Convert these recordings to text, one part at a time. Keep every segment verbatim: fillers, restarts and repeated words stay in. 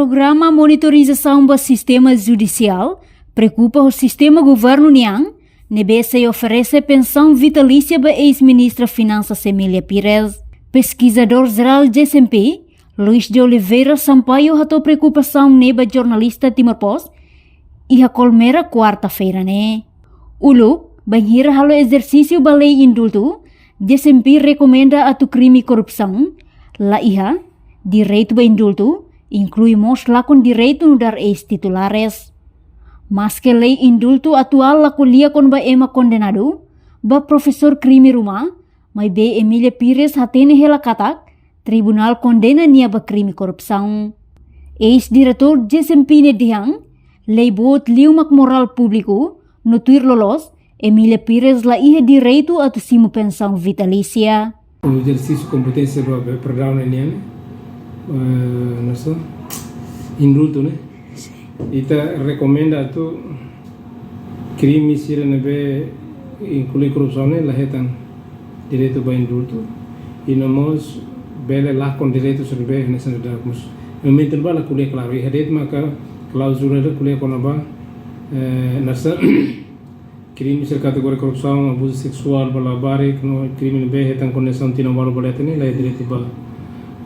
Programa monitorizasaun ba sistema judisiál preokupa ho sistema governu nian, ne'ebé sei oferese pensaun vitalísia ba eis-ministra Finansas Emília Pires. Peskizadór jerál J C M P, Luis de Oliveira Sampaio hato'o preokupasaun ne'e ba jornalista Timor Post iha Colmera, kuarta-feira ne'e. Uluk, bainhira halo ezersísiu ba lei indultu, J C M P rekomenda atu krime korrupsaun la iha direitu ba indultu, inklui mós lakon direitu nu'udar eis-titulares. Maske lei indultu atuál la ko'alia kona-ba ema kondenadu ba profesór krime ruma, maibé Emília Pires hatene hela katak tribunál kondena nia ba krime korrupsaun. Eis-diretór J C M P ne'e dehan, lei boot liu mak morál públiku, no tuir loloos, Emília Pires la iha direitu atu simu pensaun vitalísia. Ezersísiu kompeténsia ba, ba perdaun nian, eh, nasa, indultu ne'e. Ita rekomenda atu krime sira ne'ebé inklui korrupsaun ne'e la hetan direitu ba indultu. I no mós bele lakon direitu sira ne'ebé hanesan ida mós. Momentu ne'ebá la ko'alia klaru. Iha de'it maka kláuzula ida ko'alia kona-ba, eh, nasa, krime sira kategoria korrupsaun, abuzu seksuál ba labarik, no krime ne'ebé hetan kondenasaun tinan ualu ba leten ne'e, la iha direitu ba,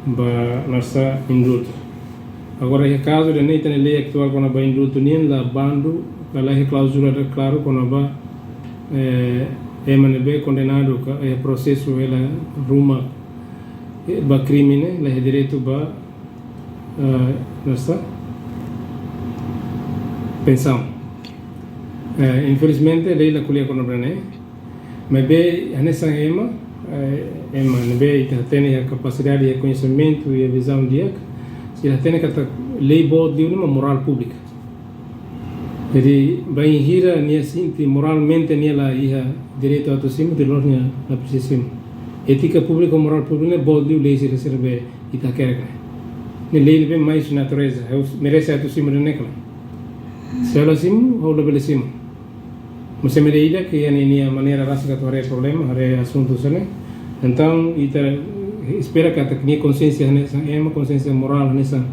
ba nasa indultu. Agora, iha kazu ida-ne'e, ita-nia lei atuál kona-ba indultu nian la bandu, ka la iha kláuzula ida klaru kona-ba, eh, ema ne'ebé kondenadu ka, eh, prosesu hela ruma, eh, ba krime ne'e, la iha direitu ba, eh, nasa pensaun. Eh, infelizmente, lei la ko'alia kona-ba ne'e. Maibé, hanesan ema, eh, ema ne'ebé ita hatene iha kapasidade, iha koñesimentu, iha vizaun di'ak, sira hatene katak lei boot liu ne'e mak morál públika. Jadi, bainhira nia sente moralmente nia la iha direitu atu simu, tuir loloos nia la presiza simu. Étika públika, morál públika ne'e boot liu lei sira, sira ne'ebé ita hakerek ne'e. Ne'e lei ne'ebé mai husi natureza, ha'u merese atu simu ida-ne'e ka lae. Se ha'u la simu, ha'u labele simu. Mas ema ida-idak iha ninia maneira rasik atu haree problema, haree asuntu sira-ne'e. Entaun, ita espera katak nia konsiénsia hanesan ema, konsiénsia morál hanesan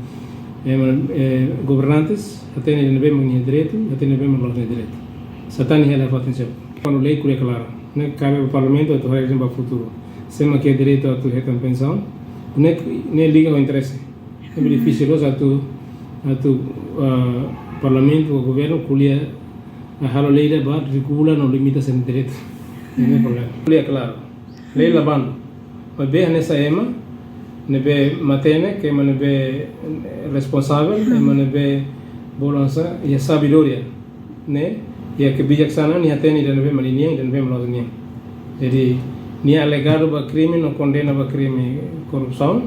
ema, eh, governantes, hatene ne'ebé mak nia direitu, hatene ne'ebé mak la'ós nia direitu. Sá tan hela fatin sep. Kuandu lei ko'alia klaru, ne'e kabe ba parlamentu atu haree ba futuru. Sé mak iha direitu atu hetan pensaun, ne'e, ne'e liga ho interese. Ne'e benefísiu loos atu, atu, ah, parlamentu ou governu ko'alia, ah, halo lei ida ba regula no limita sira-nia direitu. Ne'e problema. Ko'alia klaru. Lei la bandu. Maibé hanesan ema ne'ebé matenek, ema ne'ebé responsavel, ema ne'ebé bolu hanesan, iha sabedoria, ne'e, iha kebijaksanaan, nia hatene ida ne'ebé mak ninian, ida ne'ebé mak la'ós ninian. Jadi, nia alegadu ba krime no kondena ba krime korrupsaun,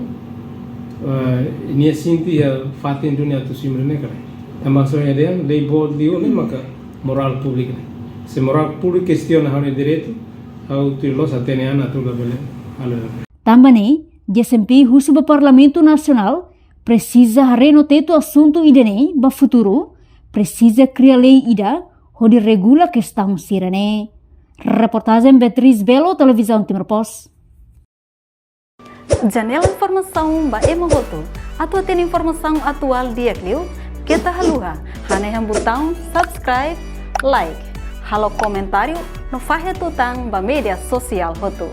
eh, nia sente iha fatin duni atu simu ida-ne'e ka lae. Tanba só iha dehan, lei boot liu ne'e maka morál públika ne'e. Se morál públika kestiona ha'u-nia direitu, ha'u tuir loloos hatene an atu labele halo. Tanba ne'e, J C M P husu ba Parlamentu Nasionál presiza haree no tetu asuntu ida-ne'e ba futuru, presiza kria lei ida hodi regula kestaun sira-ne'e. Reportajen Beatriz Belo, Televizaun Timor Post. Janela informasaun ba ema hotu. Atu hatene informasaun atuál di'ak liu, keta haluha hanehan butaun subscribe, like, halo komentáriu no fahe tutan ba média sosiál hotu.